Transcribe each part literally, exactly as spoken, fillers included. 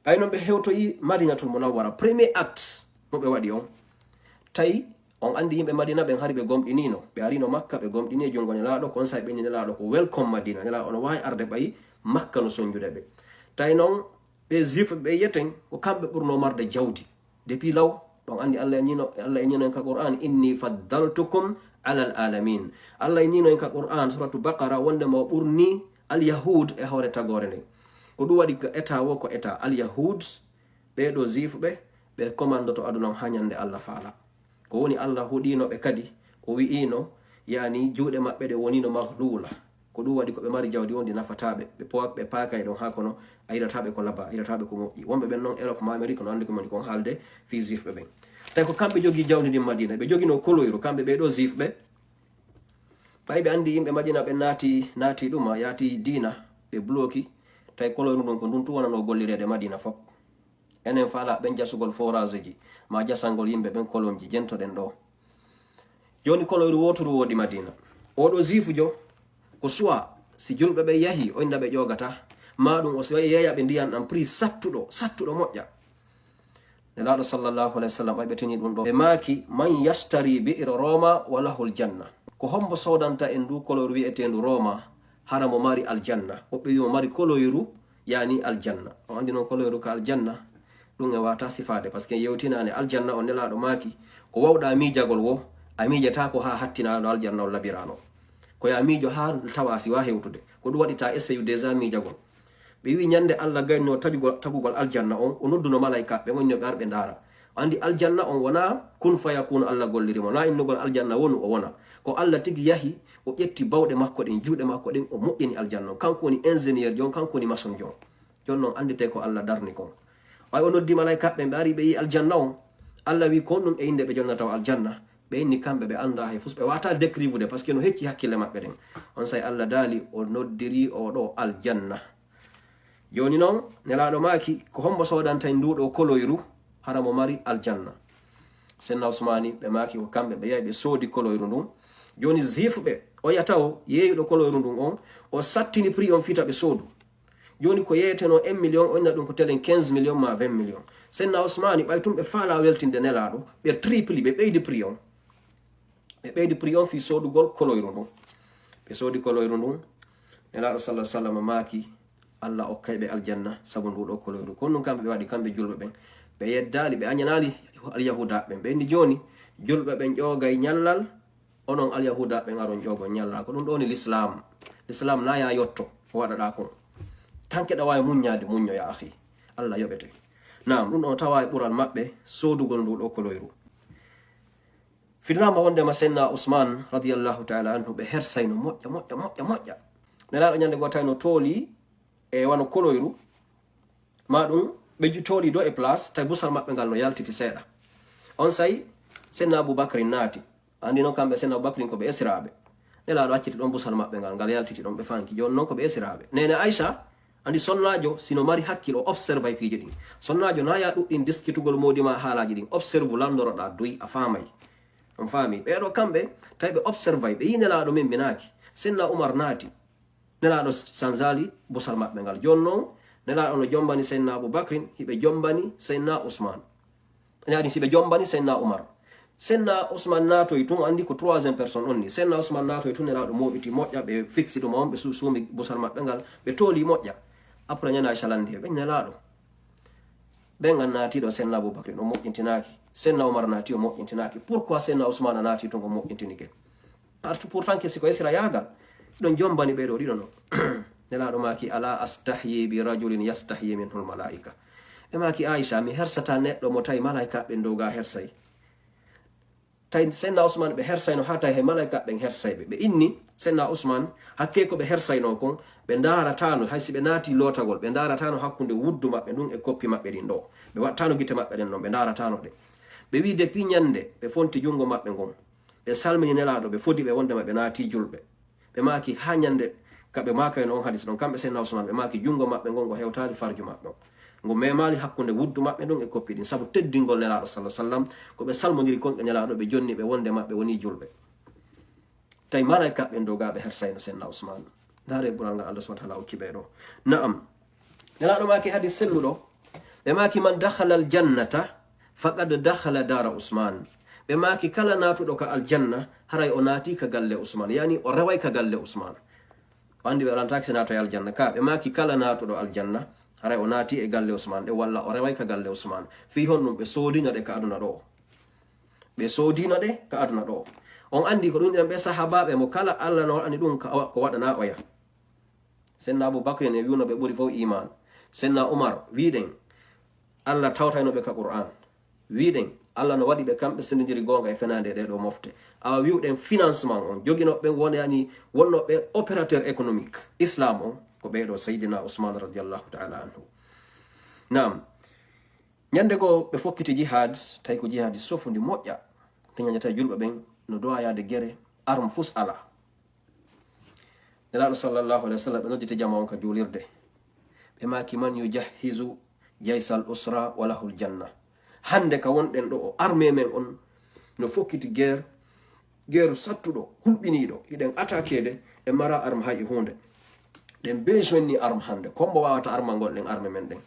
Ɓay non ɓe hewtoyi Madinatul Munawwara, premier acte mo ɓe waɗi on. Tawi on anndi yimɓe Madina ɓen hari ɓe gomɗiniino. Ɓe ariino Makka, ɓe gomɗini e junngo Nelaaɗo, kon saa'i ɓe inni Nelaaɗo ko welcome Madina. Nelaaɗo no waawi arde ɓay Makka no sonjude ɓe. Tawi non ɓe Juif ɓe yiyeten ko kamɓe ɓurno marde jawdi. Depuis law, ɗon anndi Allah e ñino, Allah e ñino en ka Qur'an, "Inni faddaltukum alal alamin." Allah e ñino en ka Qur'an, suratu Baqara, wonde mo ɓurni al-Yahud e hoore tagoore nden. Ko ɗum waɗi ko eta wo ko eta al-Yahud, ɓee ɗo Juif ɓe, ɓe komandoto aduna on haa ñande Allah faala. Ko woni Allah huɗiino ɓe kadi, o wi'iino, yani juuɗe maɓɓe ɗe woniino maghlula. Ko ɗum waɗi ko ɓe mari jawdi on ndi nafataa ɓe. Ɓe powa-, ɓe paakay ɗon haa kono a yiɗataa ɓe ko laba, a yiɗataa ɓe ko moƴƴi. Wonɓe ɓen non Europe ma Amérique no anndi ko moni kon haalde fii Juif ɓe ɓen. Tawi ko kamɓe jogii jawdi ndin Madina. Ɓe joginoo koloyru, kamɓe ɓee ɗo Juif ɓe. Ɓay ɓe anndi yimɓe Madina ɓe naati, naati ɗuma, yaati diina, ɓe bloki. Tawi koloyru ndun ko ndun tun wonanoo gollireede Madina fop. Enen faala ɓen jasugol forage ji, ma jasangol yimɓe ɓen kolonji, jentoɗen ɗo. Jooni koloyru wooturu woodi Madina. Oo ɗo Juifujo, ko soit si julɓe ɓen yahi, o inna ɓe ƴoogata, ma ɗum o yeeya ɓe ndiyan ɗan prix sattuɗo, sattuɗo moƴƴa. Nelaaɗo sallallahu alayhi wa sallam ɓay ɓe tini ɗum ɗo. Ɓe maaki, "Man yashtari bi'ra Roma wa lahul janna." Ko hombo soodanta en ndu koloyru wi'eteendu Roma, hara mo mari aljanna? Woɓɓe wi'i mo mari koloyru, yani aljanna. On anndi non koloyru ka aljanna, ɗum e wata sifaade, parce que yewtinaane aljanna on Nelaaɗo maaki, ko wawɗa miijagol wo, a miijata ko haa hattinaaɗo aljanna on labirano. Ko ya miijo haa tawa si wa hewtude. Ko ɗum waɗi ta essayu déjà miijagol. Ɓe wi'i ñande Allah gayno tajugol, tagugol aljanna on, o nodduno malaykaaɓe on, ɓe ngoni no ɓe ar ɓe ndaara. O anndi aljanna on wona kun fayakun Allah golliri mo. Na innugol aljanna wonu o wona. Ko Allah tigi yahi, o ƴetti bawɗe makko ɗen, juuɗe makko ɗen, o moƴƴini aljanna on. Kanko woni ingénieur jon, kanko woni maçon jon. Jon non anndite ko Allah darni kon. Ɓay o noddi malaykaaɓe ɓen, ɓe ari ɓe yi aljanna on. Allah wi'i ko honɗum e innde ɓe jonnata o aljanna. Ɓe inni kamɓe ɓe annda hay fus, ɓe wata décrivude, parce que no hecci hakkille maɓɓe ɗen. On say Allah daali o noddiri o ɗo aljanna. Jooni non, Nelaaɗo maaki, ko hombo soodanta en ndu ɗo koloyru, hara mo mari aljanna? Senna Usmaani, ɓe maaki ko kamɓe ɓe yahi ɓe soodi koloyru ndun. Jooni Juif ɓe, o yata o yeeyuɗo koloyru ndun on, o sattini prix on fita ɓe soodu. Jooni ko yeeyeteno un million, o inna ɗum ko telen quinze million ma vingt million. Senna Usmaani, ɓay tun ɓe faala weltinde Nelaaɗo, ɓe tripli, ɓe ɓeydi prix on. Ɓe ɓeydi prix on fii soodugol koloyru ndun. Ɓe soodi koloyru ndun. Nelaaɗo sallallahu alaihi wasallam maaki, Allah okkay ɓe aljanna sabu ndu ɗo koloyru. Kono ɗum kamɓe ɓe waɗi, kamɓe julɓe ɓen. Ɓe yeddaali, ɓe añanaali Alyahuuda ɓen. Ɓe inni jooni, julɓe ɓen ƴoogay ñallal, onon Alyahuuda ɓen aron ƴoogo ñallal. Ko ɗum ɗo woni Lislaam. Lislaam na ya yotto ko waɗaɗa kon. Tanke ɗa waawi muññaade, muñño ya akhi. Allah yoɓete. Naam, ɗum ɗo tawa e ɓural maɓɓe soodugol ndu ɗo koloyru. Finnaama wondema Senna Usman radiyallahu ta'ala anhu ɓe hersayno moƴƴa, moƴƴa, moƴƴa, moƴƴa. Nelaaɗo ñande goo tawi no tooli e wano koloyru, ma ɗum ɓe ju-, tooli do e place, tawi busal maɓɓe ngal no yaltiti seeɗa. On say, Senna Abu Bakrin naati. Andi noon kamɓe Senna Abu Bakrin ko ɓe esiraaɓe. Nelaaɗo acciti ɗon busal maɓɓe ngal, ngal yaltiti ɗon, ɓe fanki. Jooni noon ko ɓe esiraaɓe. Neene Aisha, andi sonnaajo, sino mari hakkil, o observay piiji ɗin. Sonnaajo na ya ɗuɗɗin diskitugol moodi ma haalaaji ɗin. Observe, landoroɗa, duy, a faamay. On faami? Ɓee ɗo kamɓe, tawi ɓe observay, ɓe yi Nelaaɗo min minaaki. Senna Umar naati. Nelaaɗo sanzaali busal maɓɓe ngal. Jooni noon, Nelaaɗo no jombani Senna Abu Bakrin, hiɓe jombani Senna Usman. Yaani si ɓe jombani Senna Umar. Senna Usman naatoy tun, andi ko troisième personne on ni. Senna Usman naatoy tun, Nelaaɗo mooɓiti moƴƴa, ɓe fiksi ɗum on, ɓe su-, suumi busal maɓɓe ngal, ɓe tooli moƴƴa. Après ñande Aisha landi, ɓe Nelaaɗo. Ɓen an naati ɗo Senna Abu Bakrin, o moƴƴintinaaki. Senna Umar naati, o moƴƴintinaaki. Pourquoi Senna Usman naati tun, o moƴƴintinike? Artu pourtant que si ko esira yaagal, ɗon jombani ɓee ɗo ɗiɗo no. Nelaaɗo maaki, "Ala astahyi bi rajulin yastahyi minhul malaika." Ɓe maaki, "Aisha, mi hersata neɗɗo mo tawi malaika ɓen dow ga hersay." Tawi Senna Usman ɓe hersayno haa tawi hay malaika ɓen hersay ɓe. Ɓe inni Senna Usman, hakke ko ɓe hersayno kon, ɓe ndaarataano, hay si ɓe naati lootagol, ɓe ndaarataano hakkunde wuddu maɓɓe ndun e koppi maɓɓe ɗin ɗo. Ɓe wattaano gite maɓɓe ɗen non, ɓe ndaarataano ɗe. Ɓe wi'i depuis ñande ɓe fonti jungo maɓɓe ngon, ɓe salmini Nelaaɗo, ɓe fodi ɓe wondema ɓe naati julɓe. Ɓe maaki, haa ñande ka ɓe maakayno on hadis ɗon, kamɓe Senna Usman, ɓe maaki jungo maɓɓe ngon ngo hewtaali farju maɓɓe on. Ngo memaali hakkunde wuddu maɓɓe ndun e koppi ɗin, sabu teddingol Nelaaɗo sallallahu alaihi wasallam, ko ɓe salmondiri kon e Nelaaɗo, ɓe jonni ɓe wondema ɓe woni julɓe. Tawi malaika ɓen dow ga ɓe hersayno Senna Usman. Ndaare ɓural ngal Allah subhanahu wa ta'ala hokki ɓe ɗo. Na'am. Nelaaɗo maaki hadis selluɗo, Ɓe maaki, "Man dakhala al jannata faqad dakhala dara Usman." Ɓe maaki, "Kala naatuɗo ka aljanna, haray o naati ka galle Usman." Yani, o reway ka galle Usman. O andi ɓe walantaake si naatoy aljanna. Ka ɓe maaki, "Kala naatuɗo aljanna, haray o naati e galle Usman ɗe, walla o reway ka galle Usman." Fii honɗum? Ɓe soodino ɗe ka aduna ɗo. Ɓe soodino ɗe ka aduna ɗo. On andi ko ɗum ɗiɗan ɓe sahaabaaɓe mo kala Allah no waɗani ɗum ka, ko waɗana oya. Senna Abu Bakr en e wi'uno ɓe ɓuri fof iman. Senna Umar wi'ɗen Allah tawtayno ɓe ka Qur'an. Wi'ɗen Allah no waɗi ɓe kamɓe sendindiri goonga e fenaande e ɗee ɗoo mofte. Awa wi'uɗen financement on jogino ɓen wonani wonno ɓe opérateur économique Islam on ko ɓee ɗoo Seydina Usman radiyallahu ta'ala anhu. Naam. Ñande goo ɓe fokkiti jihad, tawi ko jihad sofundi moƴƴa. Nde ñande tawi julɓe ɓen no dowa yaade gere, arme fus ala. Nelaaɗo sallallahu alayhi wa sallam ɓe nodditi jama on ka juulirde. Ɓe maaki, "Man yujahhizu jaysal usra wa lahul janna." Hande ka wonɗen ɗo o armée men on no fokkiti guerre, guerre sattuɗo, hulɓiniiɗo, hiɗen attaqué de, e mara arme hay e huunde. Ɗen besoin ni arme hande, kombo wawata armangol ɗen arme men ɗen.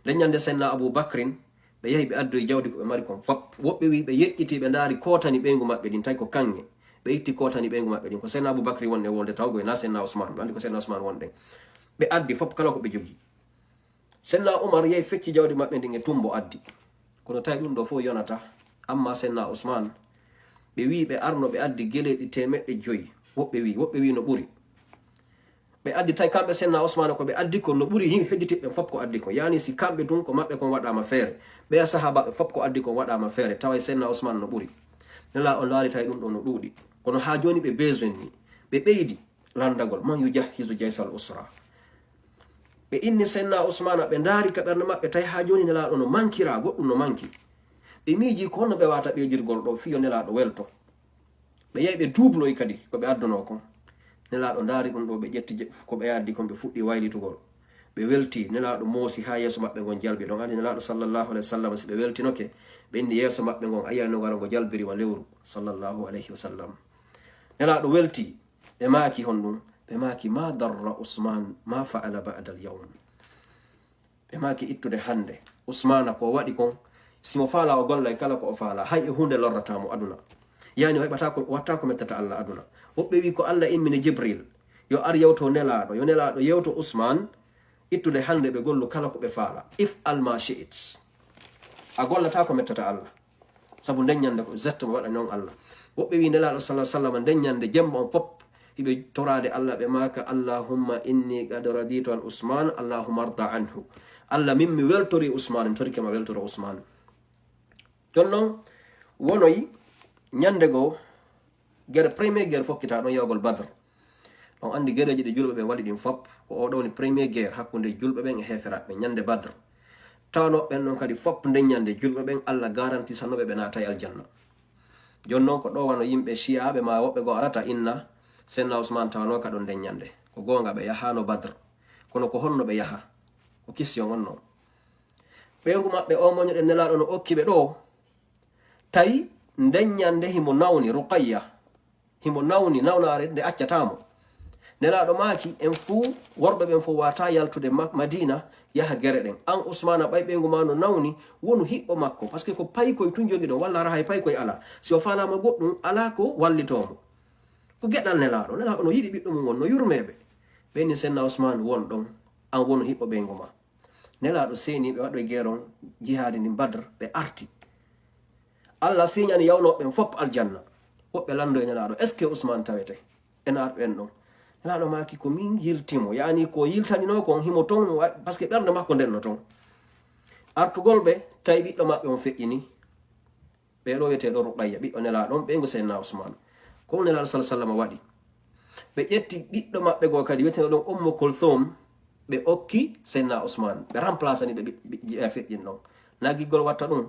Nden ñande senna Abu Bakrin, ɓe yahi ɓe addoyi jawdi ko ɓe mari kon fop. Woɓɓe wi ɓe yeƴƴiti ɓe ndaari kootani ɓeyngu maɓɓe ɗin, tawi ko kaŋŋe. Ɓe itti kootani ɓeyngu maɓɓe ɗin. Ko senna Abu Bakri wonde wolde taw goy, na senna Usman, ɓe andi ko senna Usman wonde. Ɓe addi fop kala ko ɓe jogi. Senna Umar yahi fecci jawdi maɓɓe ndin e tumbo addi. Kono tawi ɗum ɗo fof yonata. Amma senna Usman, ɓe wi ɓe arno ɓe addi geleeɗi temeɗɗe joyi. Woɓɓe wi, woɓɓe wi no ɓuri. Ɓe addi tawi kamɓe senna Usman ko ɓe addi ko no ɓuri yimɓe hedditiɓɓe ɓen fop ko addi ko. Yani si kamɓe tun ko maɓɓe kon waɗama feere. Ɓeya sahabaɓe fop ko addi kon waɗama feere. Tawa senna Usman no ɓuri. Nela on laari tawi ɗum ɗo no ɗuuɗi. Kono ha joni ɓe besoin ni. Ɓe ɓeydi landagol. Man yujahhizu jaysal usra. Ɓe inni senna Usmana, ɓe ndaari ka ɓernde maɓɓe, tawi haa jooni Nelaaɗo no mankira, goɗɗum no manki. Ɓe miiji ko honno ɓe waawata ɓeydirgol ɗo, fii yo Nelaaɗo welto. Ɓe yahi ɓe duubloyi kadi ko ɓe addunoo kon. Nelaaɗo ndaari ɗum ɗo, ɓe ƴetti je-, ko ɓe addi kon, ɓe fuɗɗi waylitugol. Ɓe welti, Nelaaɗo moosi haa yeeso maɓɓe ngon jalbi. Ɗon anndi Nelaaɗo sallallahu alayhi wa sallam, si ɓe weltinoke, ɓe inni yeeso maɓɓe ngon, a yi'ay no wara ngo jalbiri wa lewru, sallallahu alayhi wa sallam. Nelaaɗo welti, ɓe maaki honɗum? Ɓe maaki, "Ma darra Usman ma fa'ala ba'da al-yawm." Ɓe maaki ittude hannde Usmana ko o waɗi kon, si mo faala o gollay kala ko o faala, hay e huunde lorrata mo aduna. Yani o heɓata ko, watta ko mettata Allah aduna. Woɓɓe wi ko Allah immini Jibril, yo ar yewto Nelaaɗo, yo Nelaaɗo yewto Usman, ittude hannde ɓe gollu kala ko ɓe faala. If'al ma shi'it. A gollata ko mettata Allah. Sabu nden ñande ko exactement waɗani on Allah. Woɓɓe wi Nelaaɗo sallallahu alaihi wasallam nden ñande jemma on fop hiɓe toraade Allah, ɓe maaka, "Allahumma inni qad raditu an Usman, Allahumma arda anhu." Allah, min mi weltori Usman, mi torike ma weltoro Usman. Jon non wonoyi ñande goo gere, premier guerre fokkita ɗon yawgol Badr. On anndi gereeji ɗi julɓe ɓen waɗi ɗin fop, ko oo ɗoo woni premier guerre hakkunde julɓe ɓen e heeferaaɓe ɓen, ñande Badr. Tawanooɓe ɓen non kadi fop nden ñande julɓe ɓen Allah garanti sanooɓe ɓe naatay aljanna. Jon non ko ɗoo wano yimɓe shi'aaɓe ma woɓɓe goo arata inna, senna Usman tawanooka ɗon nden ñande. Ko goonga ɓe yahaano Badr. Kono ko honno ɓe yaha? Ko question on non. Ɓeyngu maɓɓe o moñoɗen Nelaaɗo no okki ɓe ɗoo. Tawi nden ñande himo nawni Ruqayya. Himo nawni nawnaare nde accata mo. Nelaaɗo maaki, en fuu, worɓe ɓen fof wata yaltude Ma-, Madina, yaha gere ɗen. An Usmaana, ɓay ɓeyngu ma no nawni, wonu hiɓɓo makko. Parce que ko paykoy tun jogiɗon, walla hara hay paykoy alaa. Si o faalaama goɗɗum, alaa ko wallitoo mo. Ko geɗal Nelaaɗo. Nelaaɗo no yiɗi ɓiɗɗo mum on, no yurmeeɓe. Ɓe inni senna Usmaan, won ɗon, an wonu hiɓɓo ɓeyngu ma. Nelaaɗo seeni ɓe waɗoy geron jihaadi ndin Badr, ɓe arti. Allah siñani yawnooɓe ɓen fop aljanna. Woɓɓe lanndo e Nelaaɗo, "Est-ce que Usmaan tawete?" E naatɓe en ɗon. Nelaaɗo maaki, "Ko min yilti mo." Yaani ko yiltaninoo kon himo ton, wa-, parce que ɓernde makko nden no ton. Artugol ɓe, tawi ɓiɗɗo maɓɓe on feƴƴini. Ɓee ɗoo wi'eteeɗo Ruqayya, ɓiɗɗo Nelaaɗo on, ɓeyngu Seydina Usmaan. Ko Nelaaɗo sallallahu alaihi wasallam waɗi. Ɓe ƴetti ɓiɗɗo maɓɓe goo kadi, wi'eteeɗo ɗon Ummu Kulthum, ɓe okki Seydina Usmaan. Ɓe remplacani ɓe ɓi-, ɓi-, ɓe feƴƴin ɗon. Na giggol watta ɗum,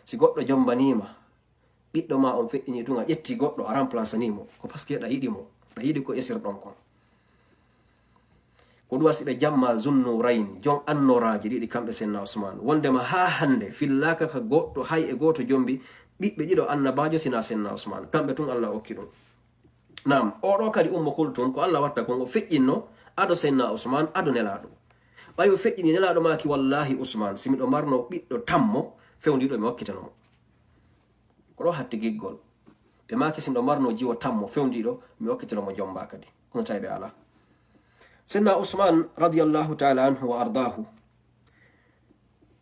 si goɗɗo jombaniima, ɓiɗɗo ma on feƴƴini tun, a ƴetti goɗɗo, a remplacani mo. Ko parce que ɗa yiɗi mo, ɗa yiɗi ko esirɗon kon. Ko ɗum wasi ɓe jamma Zunnurayn, jon annoraaji ɗiɗi, kamɓe Senna Usmaan. Wondema haa hannde fillaaka ka goɗɗo, hay e gooto jombi ɓiɓɓe ɗiɗo annabaajo sina Senna Usmaan. Kamɓe tun Allah okki ɗum. Naam, oɗo kadi Ummu Kultum, ko Allah watta kon, o feƴƴinno ado Senna Usmaan, ado Nelaaɗo. Ɓay o feƴƴini, Nelaaɗo maaki, "Wallaahi, Usmaan, si miɗo marno ɓiɗɗo tammo fewndiiɗo, mi okkitano mo." Ko ɗo hatti giggol. Ɓe maaki, "Si miɗo marno jiwo tammo fewndiiɗo, mi okkitano mo jomba kadi." Kono tawi ɓe alaa. Senna Usmaan, radiyallahu taala anhu wa ardaahu,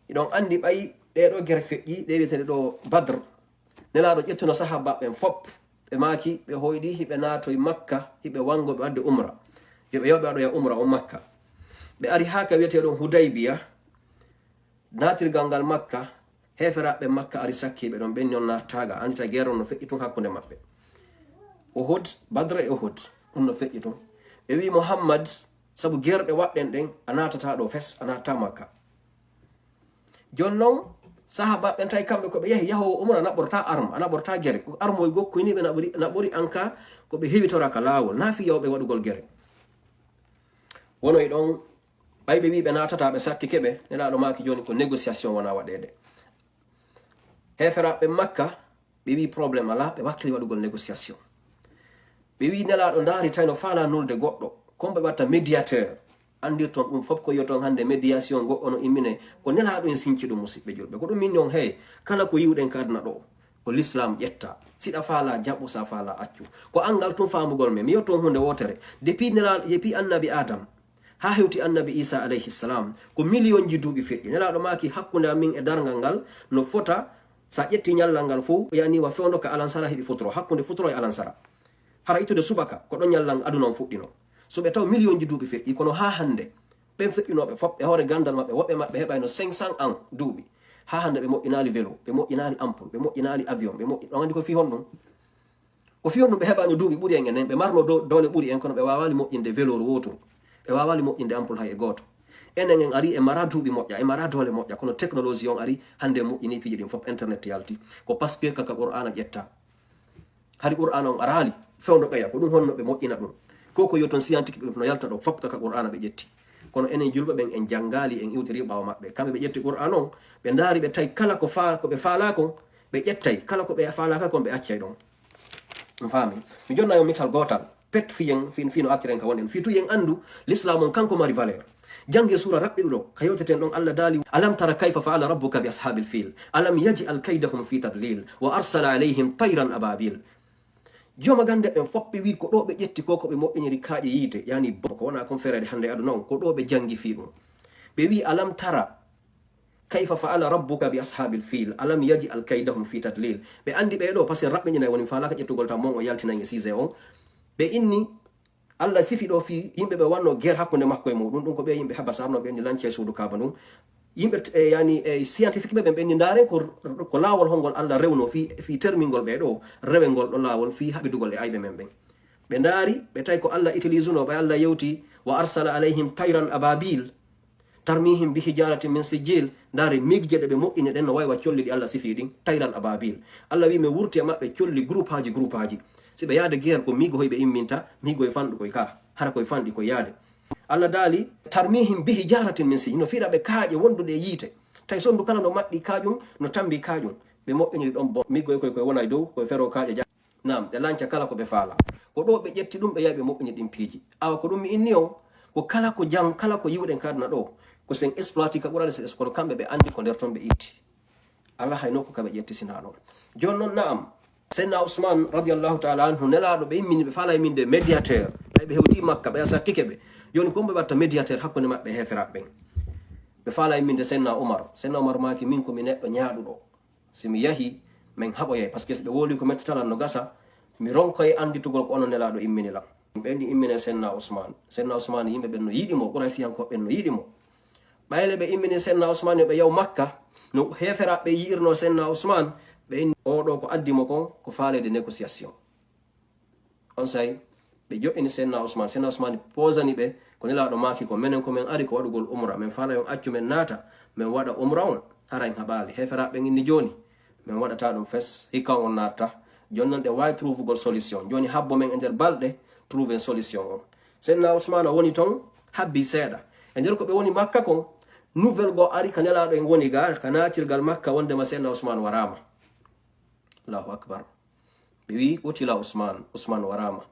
iɗon anndi ɓay ɗee ɗoo gere feƴƴi, ɗe wiyeteeɗe ɗoo Badr. Nelaaɗo ƴettuno sahaaba ɓen fop, ɓe maaki, ɓe hoyɗi, hiɓe naatoy Makka, hiɓe wango ɓe waɗde umra. Yo ɓe, yo ɓe waɗoya umra on Makka. Ɓe ari haa ka wiyetee ɗon Hudaybiya, naatirgal ngal Makka, heeferaaɓe Makka ari sakkiiɓe ɗon, ɓen non naataaga, anndita geer on no feƴƴi tun hakkunde maɓɓe. Uhud, Badr e Uhud, ɗum no feƴƴi tun. Ɓe wi'i Muhammad, sabu geer ɗe waɗɗen ɗen, a naatataa ɗoo fes, a naatataa Makka. Jooni non, sahaaba ɓen tawi kamɓe ko ɓe yahi, yahoowo umra naɓorta arm, a naɓorta gere. Ko armoy gokkoy ni ɓe naɓori, naɓori an ka ko ɓe hewitora ka laawol, na fii yawɓe waɗugol gere. Wonoy ɗon, ɓay ɓe wi'i ɓe naatataa, ɓe sakkike ɓe, Nelaaɗo maaki jooni ko négociation wona waɗeede. Heeferaaɓe Makka, ɓe wi'i problème alaa, ɓe wakkili waɗugol négociation. Ɓe wi'i Nelaaɗo ndaari tawi no faalaa nulde goɗɗo, kon ɓe watta médiateur. Anndirton ɗum fof ko yo ton hannde médiation goɗɗo no immine, ko Nelaaɗo en sinci ɗum, musiɓɓe julɓe. Ko ɗum min on hey, kala ko yi'uɗen ka aduna ɗo, ko l'islam ƴetta. Siɗa faalaa jaɓu, sa faalaa accu. Ko anngal tun faamugol men. Mi yotto on huunde wootere. Depuis Nelaaɗo, depuis Annabi Adam, haa hewti Annabi Isa alayhi salam, ko miliyonji duuɓi feƴƴi. Nelaaɗo maaki hakkunde amin e darngal ngal no fota, sa ƴetti ñallal ngal fof, yani wa fewndo ka alansara heɓi futuro, hakkunde futuro e alansara. Hara ittude subaka, ko ɗon ñallal aduna on fuɗɗino. So ɓe taw miliyonji duuɓi feƴƴi, kono haa hannde, ɓen feƴƴunooɓe fof, e hoore ganndal maɓɓe, woɓɓe maɓɓe heɓayno cinq cents ans duuɓi. Haa hannde ɓe moƴƴinaali vélo, ɓe moƴƴinaali ampoule, ɓe moƴƴinaali avion, ɓe moƴƴi-, on anndi ko fii honɗum? Ko fii honɗum ɓe heɓaano duuɓi ɓuri en enen, ɓe marno do-, doole ɓuri en, kono ɓe waawaali moƴƴinde velouru wooturu. Ɓe waawaali moƴƴinde ampoule hay e gooto. Enen en ari e mara duuɓi moƴƴa, e mara doole moƴƴa, kono technologie on ari hannde moƴƴini piiji ɗin fof, internet yalti. Ko parce que kaka Qur'aana ƴetta. Hari Qur'aana on araali, fewndo ɓeya, ko ɗum honno ɓe moƴƴina ɗum. Ko ko yo ton scientifique ɓe no yalta ɗo, fof kaka Qur'aana ɓe ƴetti. Kono enen julɓe ɓen en janngaali, en iwtiri ɓaawo maɓɓe. Kamɓe ɓe ƴetti Qur'aana on, ɓe ndaari ɓe tawi kala ko fa-, ko ɓe faalaa kon, ɓe ƴettay, kala ko ɓe faalaaka kon, ɓe accay ɗon. On faami? Mi jonna yo mital gootal, pet fii en, fii, fii no artiren ka wonɗen. Fii tu en anndu, l'islam on kanko mari valeur. Jannge suura raɓɓiɗuɗo, ka yewteten ɗon Allah daali, "Alam tara kayfa fa'ala rabbuka bi ashabil fil, alam yaj'al kaydahum fi tadlil, wa arsala alayhim tayran ababil." Jooma gannde ɓen fof ɓe wi'i ko ɗo ɓe ƴetti ko, ko ɓe moƴƴiniri kaaƴe yiite, yani bo-, ko wona kon fereede hannde aduna on, ko ɗo ɓe janngi fii ɗum. Ɓe wi'i, "Alam tara kayfa fa'ala rabbuka bi ashabil fil, alam yaj'al kaydahum fi tadlil." Ɓe anndi ɓee ɗo, parce que raɓɓiɗinay woni faalaaka ƴettugol tan mon o yaltinay e sujet on. Ɓe inni, Allah sifi ɗo fii yimɓe ɓe wanno guerre hakkunde makko e muɗum, ɗum ko ɓe yimɓe Habasa arno ɓe inni lance e suudu Kaaba ndun. Yimɓe, e, yani, e, scientifique ɓe ɓen ɓe inni ndaaren ko, ko laawol hongol Allah rewno fii, fii termingol ɓee ɗo, rewengol ɗo laawol fii haɓidugol e ayɓe men ɓen. Ɓe ndaari, ɓe tawi ko Allah utilisuno ɓe, Allah yewti, "Wa arsala alayhim tayran ababil, tarmihim bi hijaratin min sijil." Ndaare migje ɗe ɓe moƴƴini ɗen no waywa colli ɗi Allah sifi ɗin, tayran ababil. Allah wi, "Mi wurti e maɓɓe colli groupeaji, groupeaji." Si ɓe yaade guerre ko migo hoy ɓe imminta, migo e fanɗu koy ka, hara koy fanɗi koy yaade. Allah daali, "Tarmihim bi hijaratin min sijil." No fira ɓe kaaƴe wonduɗe e yiite. Tawi sondu kala no maɓɓi kaaƴum, no tambi kaaƴum. Ɓe moƴƴiniri ɗon bo, migo e koy koy wona e dow, koy fero kaaƴe ja-, Naam, ɓe lanca kala ko ɓe faala. Ko ɗo ɓe ƴetti ɗum, ɓe yahi ɓe moƴƴini ɗin piiji. Awa ko ɗum mi inni on, ko kala ko jam, kala ko yiwɗen ka aduna ɗo, ko sen exploiti ka ɓurani sen, kono kamɓe ɓe anndi ko nder ton ɓe itti. Alaa hay nokku ka ɓe ƴetti sinaa ɗon. Jooni non, naam, Seydina Usman radiyallahu taala anhu, nelaaɗo ɓe immini, ɓe faala imminde médiateur. Ɓay ɓe hewti Makka, ɓe a sakkike ɓe. Jooni ko ɓe watta médiateur hakkunde maɓɓe e heeferaaɓe ɓen. Ɓe faala imminde Seydina Umar. Seydina Umar maaki, "Min ko mi neɗɗo ñaaɗuɗo. Si mi yahi, min haɓoyay, parce que si ɓe wowli ko mettital an no gasa, mi ronkoy annditugol ko onon nelaaɗo immini lan." Ɓe inni immine Seydina Usman. Seydina Usman, yimɓe ɓen no yiɗi mo, Quraysiyankooɓe ɓen no yiɗi mo. Ɓayle ɓe immini Seydina Usman yo ɓe yaw Makka, no heeferaaɓe yi'irno Seydina Usman, ɓe inni, "Oo ɗoo ko addi mo kon, ko faaleede négociation." Onsay ɓe jo'ini Seydina Usman. Seydina Usman posani ɓe, ko nelaaɗo maaki ko, "Menen ko men ari ko waɗugol umra, men faala on accu men naata, men waɗa umra on, hara en haɓaali." Heeferaaɓe ɓen inni, "Jooni, men waɗata ɗum fes, hikka on naata." Jooni non ɗe waawi trouvugol solution. Jooni habbo men e nder balɗe, trouven solution on. Seydina Usman woni ton, habbi seeɗa. E nder ko ɓe woni Makka kon, nouvelle goo ari ka nelaaɗo en woni ga, ka naatirgal Makka wondema Seydina Usman waraama. Allahu akbar. Ɓe wi'i, "Qutila Usman, Usman waraama."